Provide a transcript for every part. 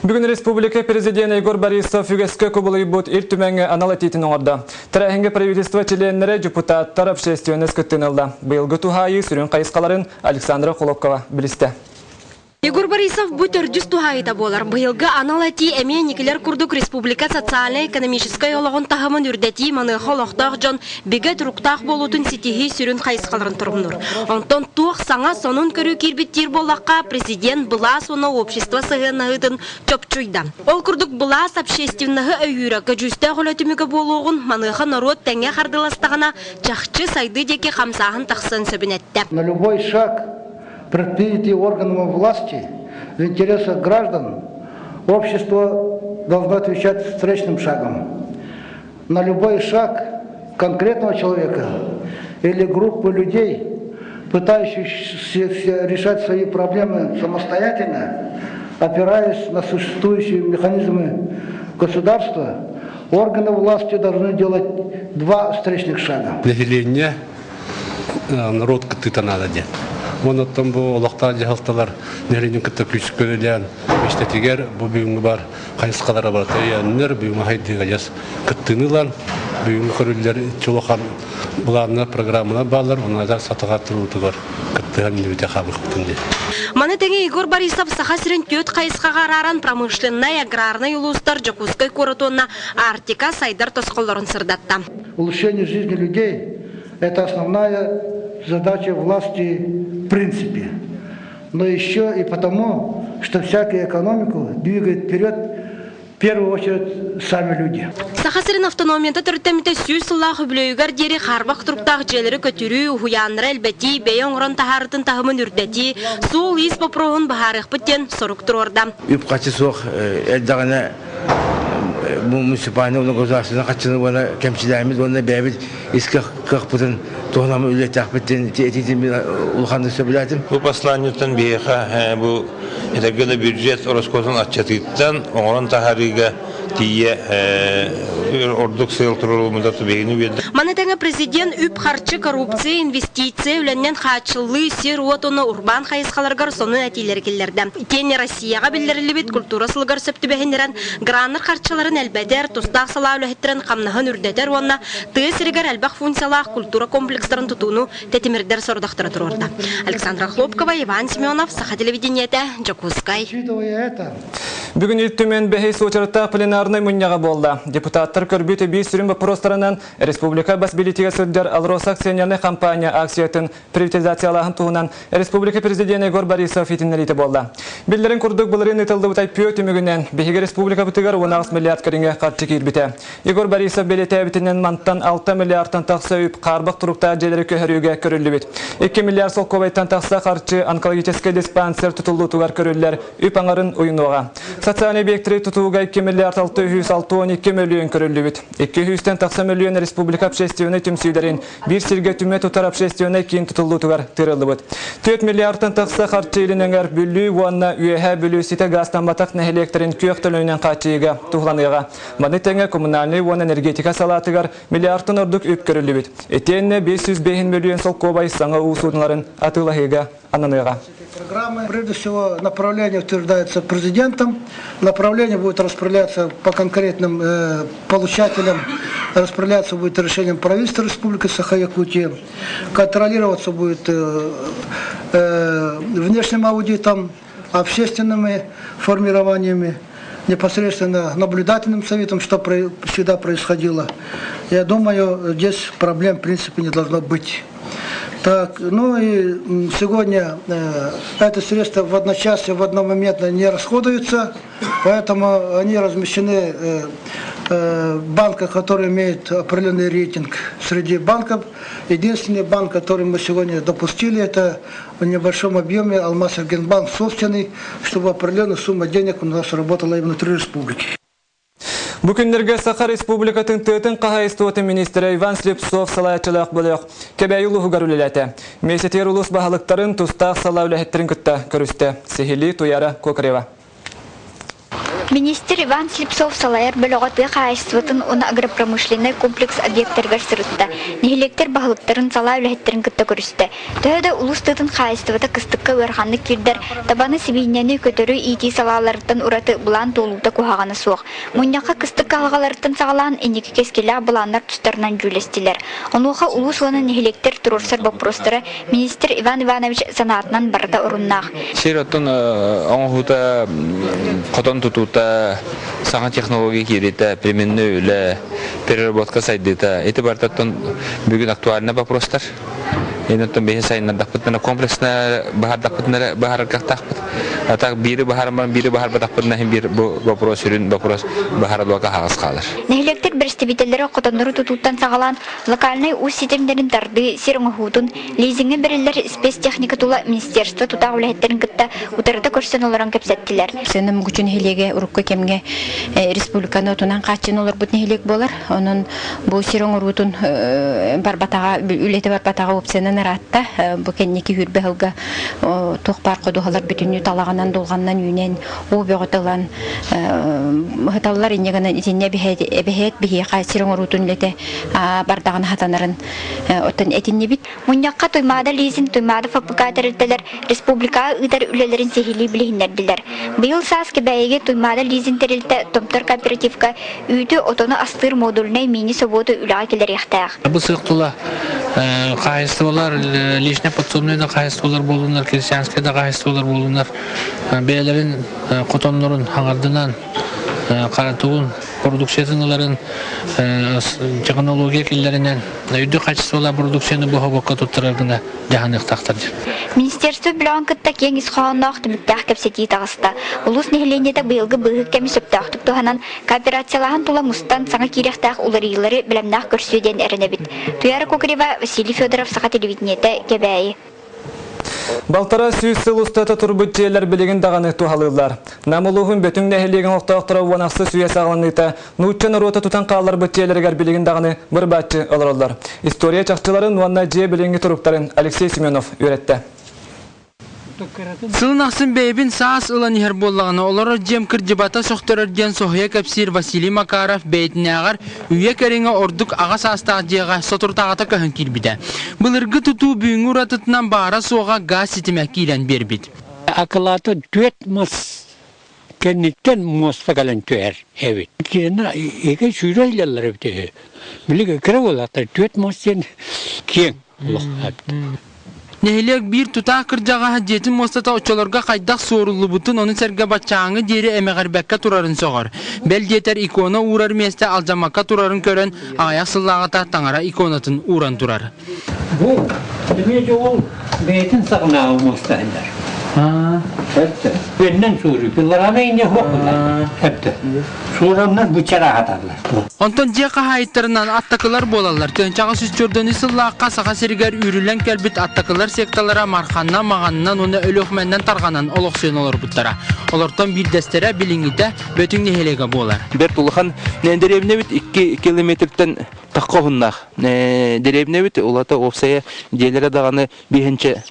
Бүгүн республика президенэ Егор Борисов үгэскэ кубулуйбут Ил Түмэҥҥэ анал этиитин оҥордо. Тэрээһиҥҥэ правительство чилиэннэрэ, депутаттар, общественность кыттыыны ылла. Быйылгы туһаайыы сүрүн хайысхаларын Александра Холокова билистэ. Егор Борисов бу төрдүс туһаайыта буолар. Быйылгы анал этии эмиэ инникилэр курдук республика социальнай-экономическай олоҕун таһымын үрдэтии, маныаха олохтоох дьон бигэ туруктаах буолуутун ситиһии сүрүн хайысхаларын торумнуур. Онтон туох саҥа сонун көрүү киирбит диир буоллахха, президент былаас уонна общество сыһыаннаһыытын чопчуйда. Ол курдук былаас общественноһы өйүүрэ көдьүүстээх үлэ түмүгэ буолуоҕун, маныаха норуот тэҥҥэ хардыластаҕына, чахчы сайдыы диэки хамсааһын тахсыан сөбүн эттэ. На любой шаг, предпринятый органами власти в интересах граждан, общество должно отвечать встречным шагом. На любой шаг конкретного человека или группы людей, пытающихся решать свои проблемы самостоятельно, опираясь на существующие механизмы государства, органы власти должны делать два встречных шага. Нэһилиэнньэ народ кыттыыта наада диэн. Уонна оттон бу олохтоох дьаһалталар нэһилиэнньэни кытта күүскэ үлэлээн миэстэтигэр бу бүгүҥҥү бар хайысхалара барыта өйөөннөр, бүгүҥҥү хайдыыга дьас кыттыыны ылан, бүгүҥҥү көрүллэр чулахан былааннар, программалар бааллар, онно сатаҕа туруутугар кыттыһан мүнүүтэ хаалыахпытын диэн. Маны тэҥэ Егор Борисов Саха сирин түөрт хайысхаҕа арааран промышленнай, аграрнай улуустар, Дьокуускай куорат уонна Арктика сайдар тосхоллорун сырдатта. Улучшение жизни людей – это основная задача власти в принципе. Но еще и потому, что всякую экономику двигает вперед в первую очередь сами люди. Саха сирин автономията төрүттэммитэ 100 сыллаах үбүлүөйүгэр диэри хаарбах туруктаах дьиэлэри көтүрүү, уһуйааннары элбэтии, бэйэ оҥорон таһаарытын таһымын үрдэтии, суол-иис боппуруоһун быһаарыахпыт диэн сорук туруорда. Үп-харчы суох элдэҕинэ муниципальный уонна государственный харчыны уонна кэмчилээммит уонна бэйэбит ис кыахпытын туһунан үлэлээтэхпит диэн этиитин мин улаханнык сөбүлээтим. Бу посланиеттан биһиэхэ бу этэргэ да бюджет ороскуотун аччатыыттан оҥорон таһаарыыга тиийэ ордук сыал туруорулмута биһигини үөрдэ. Маны тэҥэ президент үп-харчы, коррупция, инвестиция, үлэннэн хааччыллыы, сир-уот уонна урбаан хайысхаларыгар сонун этиилэри киллэрдэ. Итиэннэ Россияҕа биллэриллибит культура сылыгар сөп түбэһиннэрэн граннар харчыларын элбэтэр, тустаах салаа үлэһиттэрин хамнаһын үрдэтэр уонна тыа сиригэр элбэх функциялаах культура комплекстарын тутууну тэтимирдэр сорудахтары туруорда. Александра Хлопкова, Иван Семенов, Саха телевидениетэ, Дьокуускай. Бүгүн Ил Түмэн бэһис уочараттаах пленарнай мунньаҕа буолла. Депутаттар көрбүт биир сүрүн боппуруостарынан республика бас билиитигэр сылдьар Алроса акционернай компания акциятын приватизациялааһын туһунан республика президенэ Егор Борисов иһитиннэриитэ буолла. Биллэрин курдук былырыын ыытыллыбыт IPO түмүгүнэн биһиги республикабытыгар 18 миллиард кэриҥэ харчы киирбитэ. Егор Борисов бэлиэтээбитинэн мантан 6 миллиардтан тахса үп хаарбах туруктаах дьиэлэри көһөрүүгэ көрүллүбүт. 2 миллиард солкуобайтан тахса харчы онкологическай диспансер тутуллуутугар көрүллэр үп аҥарын уйунуоҕа. Социальнай объектэри тутууга 2 миллиард 662 мөлүйүөн көрүллүбүт. 200-тэн тахса мөлүйүөн республика общественнай түмсүүлэрин биир сиргэ түмэ тутар общественнай киин тутуллуутугар тыырыллыбыт. 4 миллиардтан тахса харчы илин эҥэр Бүлүү уонна Үөһээ Бүлүү ситэ гаастамматах нэһилиэктэрин күөх төлөнүнэн хааччыйыыга туһуланыаҕа. Маны тэҥэ коммунальнай уонна энергетика салаатыгар миллиардтан ордук үп көрүллүбүт. Итиэннэ 505 мөлүйүөн солкуобай саҥа уу суудуналарын атыылаһыыга ананыаҕа. Программы, прежде всего, направление утверждается президентом, направление будет распределяться по конкретным получателям, распределяться будет решением правительства Республики Саха-Якутия, контролироваться будет внешним аудитом, общественными формированиями, непосредственно наблюдательным советом, что всегда происходило. Я думаю, здесь проблем в принципе не должно быть. Так, ну и сегодня это средства в одночасье, в одномоментно не расходуются, поэтому они размещены в банках, которые имеют определенный рейтинг среди банков. Единственный банк, который мы сегодня допустили, это в небольшом объеме Алмазэргиэнбанк собственный, чтобы определенная сумма денег у нас работала и внутри республики. Бу күннэргэ Саха Республикатын тыатын хаһаайыстыбатын министрэ Иван Слепцов салайааччылаах бөлөх Кэбээйи улууһугар үлэлээтэ. Миэстэтигэр улуус баһылыктарын тустаах салаа үлэһиттэрин кытта көрүстэ. Сиһилии Туяра Кокарева. Министр Иван Слепцов салайар бөлөҕө тыа хаһаайыстыбатын уонна агропромышленнай комплекс объектарыгар сырытта, нэһилиэктэр баһылыктарын, салаа үлэһиттэрин кытта көрүстэ. Төһө да улуус тыатын хаһаайыстыбата кыстыкка ыараханнык киирдэр, табаны, сибиинньэни, көтөрү иитии салааларыттан ураты былаан туолуута куһаҕана суох. Мунньахха кыстык кыһалҕаларыттан саҕалаан инники кэскиллээх былааннар тустарынан дьүүллэстилэр. Онуоха улуус уонна нэһилиэктэр туруорсар боппуруостара министр Иван Иванович санаатынан барыта оруннаах. Сир оттон оҥоһуута, хотон тутуута, саҥа технология киириитэ, племенной үлэ, переработка сайдыыта ити барыта бүгүн актуальный вопростар. Оттон биһи сайыннардахпытына комплексно баһардахпытына баһараргахтаахпыт. А так биири баһарман биири баһарбатахпытына иһин биир бу вопрос сүрүн вопрос баһарылыга хаҕыс хаалар. Нэһилиэктэр бэрэстэбиитэллэрэ хотоннору тутууттан саҕалаан локальнай уус ситимнэрин тардыы, сир оҥоһуутун, лизиҥҥэ бэриллэр спецтехника тула министерство тутаах үлэһиттэрин кытта утарыта көрсөн олорон кэпсэттилэр. Сына Мугучу нэһилиэгэ урукку кэмҥэ республиканы отунан хааччын олорбут нэһилиэк буолар. Онон бу сир оҥоруутун барбатаҕа, үлэтэ барбатаҕа уопсайынан ыраатта. Бу кэнники хүрбэ сылга туох баар ходуһалар бүтүннүү талаҕынан, дулҕаннан үүнэн, уу бөҕөтө ылан ыһыталлар. Инньэ гынан итиннэ эбэһээт биһиэхэ сир оҥоруутун үлэтэ бардаҕына хатанарын оттон этиннибит. Мунньахха Туймаада Лизинг, Туймаада ФПК тэрилтэлэр республикаҕа ыытар үлэлэрин сиһилии билиһиннэрдилэр. Быйыл саас Кэбээйигэ Туймаада Лизинг тэрилтэ Томтор кооперативка үүтү, отону астыыр модульнай мини-собуоту үлэҕэ киллэриэхтээх. Бу сыах тула хаһаайыстыбалар, личное подсобное да хаһаайыстыбалар буоллуннар, крестьянскай да хаһаайыстыбалар буоллуннар, бэйэлэрин хотоннорун хаҥардынан, харатугун продукциятын ыларын технология киллэринэн үрдүк качестволаах продукцияны быһа туттарар гына дьаһаныахтаахтар диэн. Министерство бөлөҕүн кытта киэҥ ис хоһоонноох түмүктээх кэпсэтии таҕыста. Улуус нэһилиэнньэтэ быйылгы быыһык кэми сөптөөхтүк туһанан, кооперациялааһын тула мустан саҥа киириэхтээх уларыйыылары бэлэмнээх көрсүө диэн эрэнэбит. Туяра Кокарева, Василий Федоров, Саха телевидениетэ, Кэбээйи. Балтара сүүс сыл устата турбут дьиэлэр билигин даҕаны туһалыыллар. Нам улууһун Бөтүҥ нэһилиэгин олохтоохторо уон ахсыс үйэ саҕаланыыта нуучча норуота тутан хаалларбыт дьиэлэригэр билигин даҕаны бырбааччы олороллор. История чахчыларын уонна дьиэ билиҥҥи туруктарын Алексей Семенов үөрэттэ. Сылын ахсын бэйэбин саас ылан иһэр буоллаҕына, олорор дьиэм кырдьыбата сөхтөрөр диэн соһуйа кэпсиир Василий Макаров бэйэтинээҕэр үйэ кэриҥэ ордук аҕа саастаах дьиэҕэ соторутааҕыта көһөн киирбитэ. Былыргы тутуу бүгүҥҥү уратытынан баара-суоҕа гаас ситимэ киирэн биэрбит. Акылааты түөрт мас кэнниттэн муоста кэлэн түһэр эбит. Киэнэ эгэ сүүрэ илэллэр эбит үһү. Билиги кыра буолааттар түөрт муос диэн киэҥ олох эбит. Нэһилиэк биир тутаах кырдьаҕаһа дьиэтин муостата оччолорго хайдах суоруллубутун, ону сэргэ баччааҥҥы диэри эмэҕирбэккэ турарын сөҕөр. Бэл диэтэр икона уурар миэстэ алдьаммакка турарын көрөн, аҕыйах сыллааҕыта таҥара иконатын ууран турар. Бу эмиэ ол бэйэтин саҕанааҕы муоста иһиллэр. Эптэ. Күөннэн сууруу. Пилорана инне хуохулар. Эптэ. Суораннар бу чараахаталлар. Онтон дьиэ хаһаайыттарынан аттакылар буолаллар. Тыһыынчаҕа сүүс төрдүнү сыллаахха Саха сиригэр үүрүллэн кэлбит аттакылар секталара Марханна, Маҕанынан уонна Өлүөхүмэннэн тарҕанан олохсуйан олорбуттара. Олортон биирдэстэрэ билиҥҥитэ Бөтүҥ нэһилиэгэ буолар. Бэрт улахан дэриэбинэбит 2 километртэн тахха уһуннаах. Дэриэбинэбит улата уопсайа дьиэлэрэ даҕаны биэһинчэ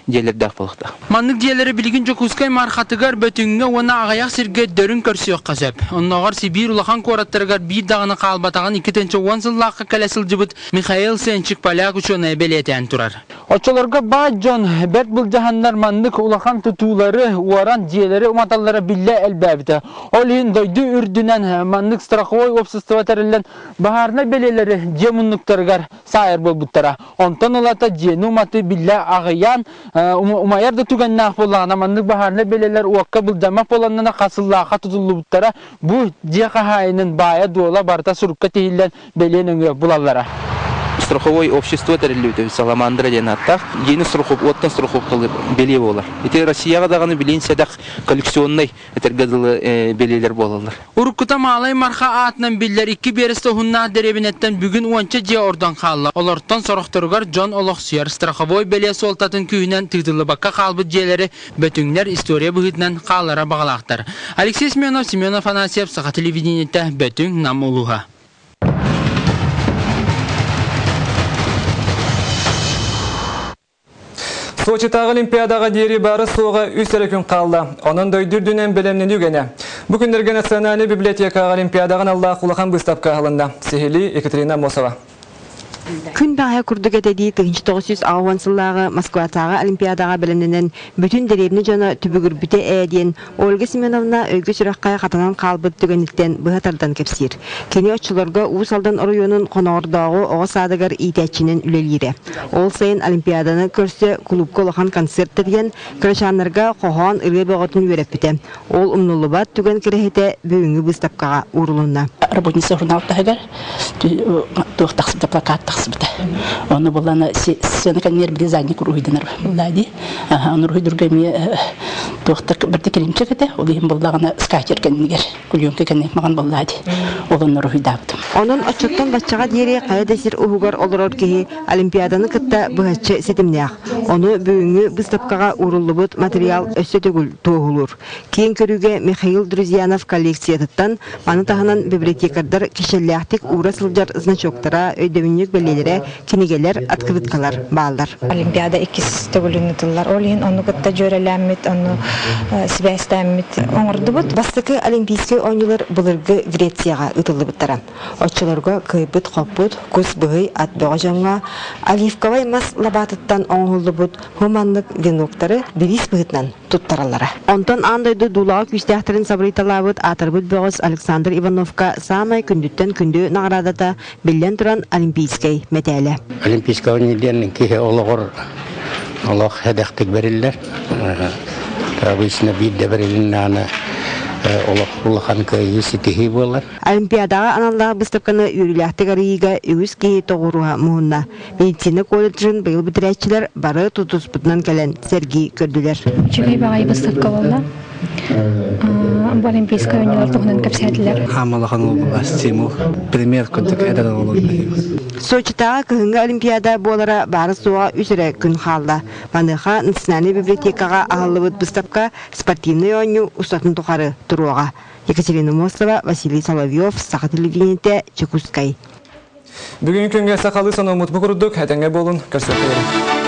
дьиэлэрдээх буолуохтаах. Маннык дьиэлэри билигин Дьокуускай Мархатыгар, Бөтүҥҥэ уонна аҕыйах сиргэ дөрүн көрсүөххэ сөп. Оннооҕор Сибиир улахан куораттарыгар биир даҕаны хаалбатаҕын 2010 сыллаахха кэлэ сылдьыбыт Михаил Сенчик поляк учуонайа бэлиэтээн турар. Оччолорго баай дьон бэрт былдьаһаннар маннык улахан тутуулары уоран дьиэлэри уматаллара биллэ элбээбитэ. Ол иһин дойду үрдүнэн маннык страховой уопсастыба тэриллэн баһаарынай бэлиэлэри дьиэ муннуктарыгар саайар буолбуттара. Онтон ылата дьиэни уматыы биллэ аҕыйаан, умайар да түгэннээх буоллаҕына, маннык баһаарынай бэлиэлэр уокка былдьаммат буоланнара хас сыллаахха тутуллубуттара. Бу дьиэ хаһаайынын баайа-дуола барыта сурукка тиһиллэн бэлиэ нөҥүө булаллара. Страховой общество тэриллибитэ Саламандра диэн ааттаах. Дьиэни страхов, уоттан страховкалыыр бэлиэ буолар. Ити Россияҕа даҕаны билин сэдэх коллекционнай этэргэ дылы бэлиэлэр буолаллар. Уруккута Маалай Марха аатынан биллэр икки биэрэстэ уһуннаах дэриэбинэттэн бүгүн уонча дьиэ ордон хаалла. Олортон сорохторугар дьон олохсуйар страховой бэлиэ суолтатын күүһүнэн тыытыллыбакка хаалбыт дьиэлэри Бөтүҥнэр история быһыытынан хааллара баҕалаахтар. Алексей Семенов, Семен Афанасьев, Саха телевидениетэ, Бөтүҥ, Нам улууһа. Сочитааҕы Олимпиадаҕа диэри бары суоҕа үс эрэ күн хаалла. Онон дойду үрдүнэн бэлэмнэнии үгэнэ. Бу күннэргэ Национальнай библиотекаҕа Олимпиадаҕа аналлаах улахан быыстапка аһылынна. Сиһилии Екатерина Аммосова. Күн баҕайы курдук этэ дии 1980 сыллааҕы Москватааҕы Олимпиадаҕа бэлэмнэнэн бүтүн дэриэбинэ дьоно түбүгүрбүтэ ээ диэн Ольга Семеновна өйгө-сүрэххэ хатанан хаалбыт түгэниттэн быһа тардан кэпсиир. Кини оччолорго Уус Алдан оройуонун Хоноҕордооҕу оҕо саадыгар иитээччинэн үлэлиирэ. Ол сайын Олимпиаданы көрсө кулуупка улахан концерт тэрийэн, кырачааннарга хоһоон ырыа бөҕөтүн үөрэппитэ. Ол умнуллубат түгэн кэрэһитэ бүгүҥҥү быыстапкаҕа уурулунна. Работница журнал таһыгар туох тахсыбыта, плакат тахсыбыта. Ону булана сцена кэннигэр били задник уруһуйданар булла дии. Ону уруһуйдурга эмиэ туохтар бэрти килимчик этэ. Ол иһин буллаҕына скатер кэннигэр, кулюнка кэннигэр маҕан булла дии. Ол онно уруһуйдаабытым. Онон оччоттон баччаҕа диэри хайа да сир уһугар олорор киһи Олимпиаданы кытта быһаччы ситимнээх. Ону бүгүҥҥү быыстапкаҕа ууруллубут материал өссө төгүл туоһулуур. Киэҥ көрүүгэ Михаил Друзьянов коллекциятыттан, маны таһынан библиотекардар кичэллээхтик уура сылдьар значоктара, өйдөбүнньүк бэлиэлэрэ, кинигэлэр, открыткалар бааллар. Олимпиада иккис төгүлүн ыытыллар. Ол иһин ону кытта дьүөрэлээммит, ону сибээстээммит оҥордубут. Бастакы Олимпийскай оонньуулар былыргы Грецияҕа ыытыллыбыттара. Оччолорго кыайбыт-хоппут, кус быһый ат бөҕө дьоҥҥо оливковай мас лабаатыттан оҥоһуллубут хуманнык веноктары бириис быһыытынан туттараллара. Онтон аан дойду дуулаҕа күүстээхтэрин сабырыйталаабыт аатырбыт бөҕөс Александр Ивановка саамай күндүттэн күндү наҕараадата биллэн туран олимпийскай мэтээлэ. Олимпийскай оонньуу диэн киһи олоҕор олох сэдэхтик бэриллэр. Обычно биирдэ бэрилиннэҕинэ олох улахан кыайыы ситиһии буолар. Олимпиадаҕа аналлаах быыстапканы үөрүүлээхтик арыйыыга үгүс киһи тоҕуоруһа муһунна. Медицина колледжын быйыл бүтэрээччилэр бары тутуспутунан кэлэн сэргии көрдүлэр. Үчүгэй баҕайы быыстапка буолла. Бу Олимпийскай оонньуулар туһунан кэпсээтилэр. Хаамалахан уолба стимул, пример курдук эдэр оҕолор Сочитааҕы кыһыҥҥы Олимпиада буолара баара-суоҕа үс эрэ күн хаалла. Маныаха Национальнай библиотекаҕа аһыллыбыт быыстапка спортивнай оонньуу устатын тухары туруоҕа. Екатерина Мосова, Василий Соловьев, Саха телевидениетэ, Чекускай. Бүгүн күҥҥэ сахалыы санаммыт бу курдук, этэҥҥэ буолун, көрсүөххэ.